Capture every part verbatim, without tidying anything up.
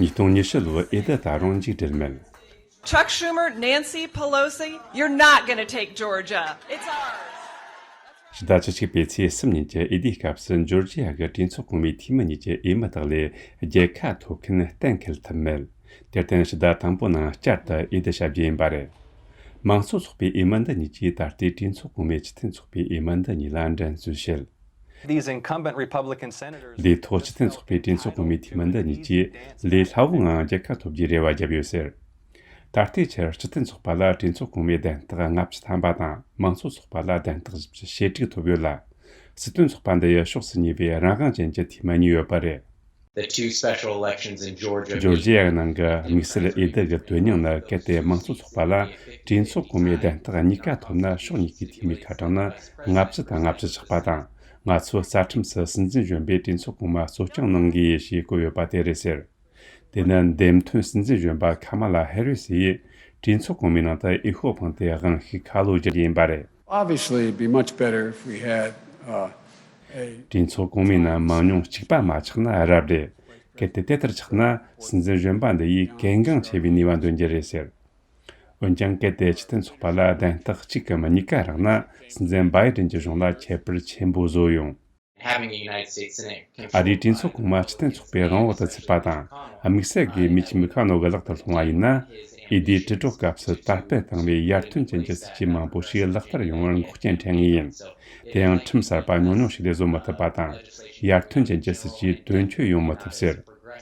ཉིས་སྟོང་ཉི་ཤུ་ལོའི་ཨེ་ཟླ་ད་རུང་མཇུག་སྒྲིལ་མེད། Chuck Schumer, Nancy Pelosi, you're not gonna take Georgia. It's ours. ཕྱི་ཟླ་བཅུ་གཅིག་པའི་ཚེས་གསུམ་ཉིན་གྱི་ཨེ་ཟླའི་སྐབས་སུ་ཇོར་ཇི་ཡ་གི་གྲོས་ཚོགས་གོང་མའི་འཐུས་མི་གཉིས་ཀྱི་འོས་མི་དག་ལས་རྒྱལ་ཁ་ཐོབ་མཁན་གཏན་འཁེལ་ཐུབ་མེད། དེར་བརྟེན་ཕྱི་ཟླ་དང་པོ་ནང་བསྐྱར་དུ་འོས་བསྡུ་བྱ་རྒྱུ་ཡིན་པ་རེད། མང་གཙོ་ཚོགས་པའི་འོས་མི་འདི་གཉིས་ཀྱིས་ད་ལྟའི་གྲོས་ཚོགས་གོང་མའི་སྤྱི་མཐུན་ཚོགས་པའི་འོས་མི་འདི་གཉིས་ལ་འགྲན་རྩོད་བྱེད། These incumbent Republican senators འདིའི་ཐོག་སྤྱི་མཐུན་ཚོགས་པའི་གྲོས་ཚོགས་གོང་མའི་འཐུས་མི་འདི་གཉིས་ཀྱིས་ལས་སླ་བོའི་ངང་རྒྱལ་ཁ་ཐོབ་རྒྱུའི་རེ་བ་བརྒྱབ་ཡོད་ཟེར། ད་ལྟའི་ཆར་སྤྱི་མཐུན་ཚོགས་པ་ལ་གྲོས་ཚོགས་གོང་མའི་གདན་རྟགས་ལྔ་བཅུ་ཐམ་པ་དང་མང་གཙོ་ཚོགས་པ་ལ་གདན་རྟགས་བཞི་བཅུ་ཞེ་དྲུག་ཐོབ་ཡོད་ལ། སྲིད་དོན་ཚོགས་པ་འདི་ཡི་ཕྱོགས་སུ་ཉེ་བའི་རང་དབང་ཅན་གྱི་འཐུས་མི་གཉིས་ཡོད་པ་རེད། The two special elections in Georgia ཇོར་ཇི་ཡའི་ནང་གི་དམིགས་བསལ་འོས་བསྡུ་གི་དོན་སྙིང་ནི་གལ་ཏེ་མང་གཙོ་ཚོགས་པ་ལ་གྲོས་ཚོགས་གོང་མའི་གདན་རྟགས་གཉིས་ཀ་ཐོབ་ན་ཕྱོགས་གཉིས་ཀའི་འཐུས་མིའི་ཁ་གྲངས་ནི་ལྔ་བཅུ་དང་ལྔ་བཅུ་ཆགས་པ་དང་། ང་ཚོའི་རྩ་ཁྲིམས་སུ་སྲིད་འཛིན་གཞོན་པས་གྲོས་ཚོགས་གོང་མ་གཙོ་སྐྱོང་གནང་དགོས་ཞེས་བཀོད་ཡོད་པ་དེ་རེད་ཟེར། དེ་ནི་འདེམས་ཐོན་སྲིད་འཛིན་གཞོན་པ་ཁ་མ་ལ་ཧེ་རི་སི་ཡིས་གྲོས་ཚོགས་གོང་མའི་ནང་དུ་འོས་ཤོག་འཕངས་ཏེ་དབང་ཤུགས་ཁ་ལོ་བསྒྱུར་རྒྱུ་ཡིན་པ་རེད། Obviously, it'd be much better if we had, uh, a གྲོས་ཚོགས་གོང་མའི་ནང་མང་ཉུང་གཅིག་པ་མ་ཆགས་ན་རབ་རེད། གལ་ཏེ་དེ་ལྟར་ཆགས་ན་སྲིད་འཛིན་གཞོན་པ་འདི་ཡིས་གལ་འགངས་ཆེ་བའི་ནུས་པ་འདོན་རྒྱུ་རེད་ཟེར། འོན་ཀྱང་གལ་ཏེ་སྤྱི་མཐུན་ཚོགས་པ་ལ་གདན་རྟགས་གཅིག་གམ་གཉིས་ཀ་རག་ན་སྲིད་འཛིན་བྷའི་ཌེན་གྱི་གཞུང་ལ་ཁྱད་པར་ཆེན་པོ་བཟོ་ཡོང་། Having a United States Senate ཨ་རིའི་གྲོས་ཚོགས་གོང་མ་སྤྱི་མཐུན་ཚོགས་པའི་དབང་འོག་ཏུ་ཚུད་པ་དང་། དམིགས་བསལ་གྱིས་མི་ཆི་མི་ཁ་ནོ་གི་ལག་ཏུ་ལྷུང་བ་ཡིན་ན། འོས་བསྡུའི་དྲིལ་སྒྲོག་སྐབས་སུ་དར་སྤེལ་བཏང་བའི་ཡར་ཐོན་ཅན་གྱི་སྲིད་ཇུས་མང་པོ་ཞིག་ལག་བསྟར་ཡོང་བར་འགོག་རྐྱེན་འཕྲད་ངེས་ཡིན། དེ་ཡང་ཁྲིམས་གསར་པ་ཉུང་ཉུང་ཞིག་ལས་བཟོ་མི་ཐུབ་པ་དང་། ཡར་ཐོན་ཅན་གྱི་སྲིད་ཇུས་དོན་འཁྱོལ་ཡོང་མི་ཐུབ་ཟེར།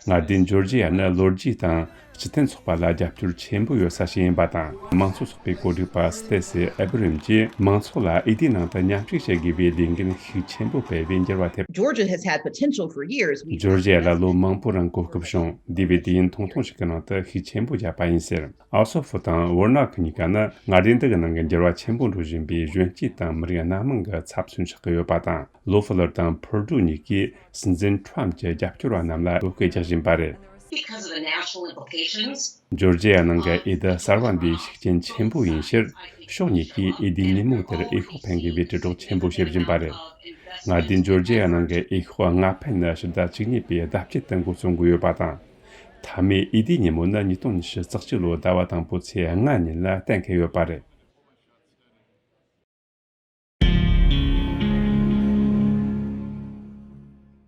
མངའ་སྡེ་ཇོར་ཇི་ཡ་ནི་ལོ་རྒྱུས་དང་སྤྱི་མཐུན་ཚོགས་པ་ལ་རྒྱབ་སྐྱོར་ཆེན་པོ་ཡོད་ས་ཞིག་ཡིན་པ་དང་། མང་གཙོ་ཚོགས་པའི་གོ་སྒྲིག་པ་སྟེ་སི་ཨེ་བྷི་རམ་གྱིས་མང་ཚོགས་ལ་འོས་བསྡུའི་ནང་དུ་མཉམ་ཞུགས་བྱེད་དགོས་པའི་ལས་འགན་ཤུགས་ཆེན་པོ་སྤེལ་བས་འགྱུར་བ་ཐེབས། Georgia has had potential for years. We ཇོར་ཇི་ཡ་ལ་ལོ་མང་པོའི་རིང་གོ་སྐབས་བྱུང་། འདས་པའི་དུས་ཡུན་ཐུང་ཐུང་ཞིག་གི་ནང་དུ་ཤུགས་ཆེན་པོ་བརྒྱབ་པ་ཡིན་ཟེར། ཨོ་སོ་ཕུ་དང་ཝོར་ནག་གཉིས་ཀ་ནི་མངའ་སྡེ་འདི་གི་ནང་གི་འགྱུར་བ་ཆེན་པོ་འགྲོ་བཞིན་པའི་གཞོན་སྐྱེས་དང་མི་རིགས་སྣ་མང་གི་ཚབ་མཚོན་ཆགས་ཀྱི་ཡོད་པ་དང་། ལོ་ཕུ་ལར་དང་ཕུར་ཌུ་གཉིས་ཀས་སྲིད་འཛིན་ཁྲོམ་གྱི་རྒྱབ་སྐྱོར་བ་རྣམས་ལ་བློ་སྐད་རྒྱག་བཞིན་པ་རེད། Because of the national implications. ཇོར་ཇི་ཡ་ནང་གི་འོས་བསྡུ་གསར་བ་འདིའི་ཤུགས་རྐྱེན་ཆེན་པོ་ཡིན་ཕྱིར། ཕྱོགས་གཉིས་ཀས་འོས་བསྡུའི་ཉིན་མོ་དེར་འོས་ཤོག་འཕེན་དགོས་པའི་དྲིལ་སྒྲོག་ཆེན་པོ་བྱེད་བཞིན་པ་རེད། མངའ་སྡེ་ཇོར་ཇི་ཡ་ནང་གི་འོས་ཤོག་ལྔ་འཕེན་ནི་ཕྱི་ཟླ་བཅུ་གཉིས་པའི་ཟླ་དཀྱིལ་དུ་འགོ་རྩོམ་དགོས་ཡོད་པ་དང་། མཐའ་མའི་འོས་བསྡུའི་ཉིན་མོ་ནི་ཉིས་སྟོང་ཉི་ཤུ་རྩ་གཅིག་ལོའི་ཟླ་བ་དང་པོའི་ཚེས་ལྔ་ཉིན་ལ་གཏན་འཁེལ་ཡོད་པ་རེད།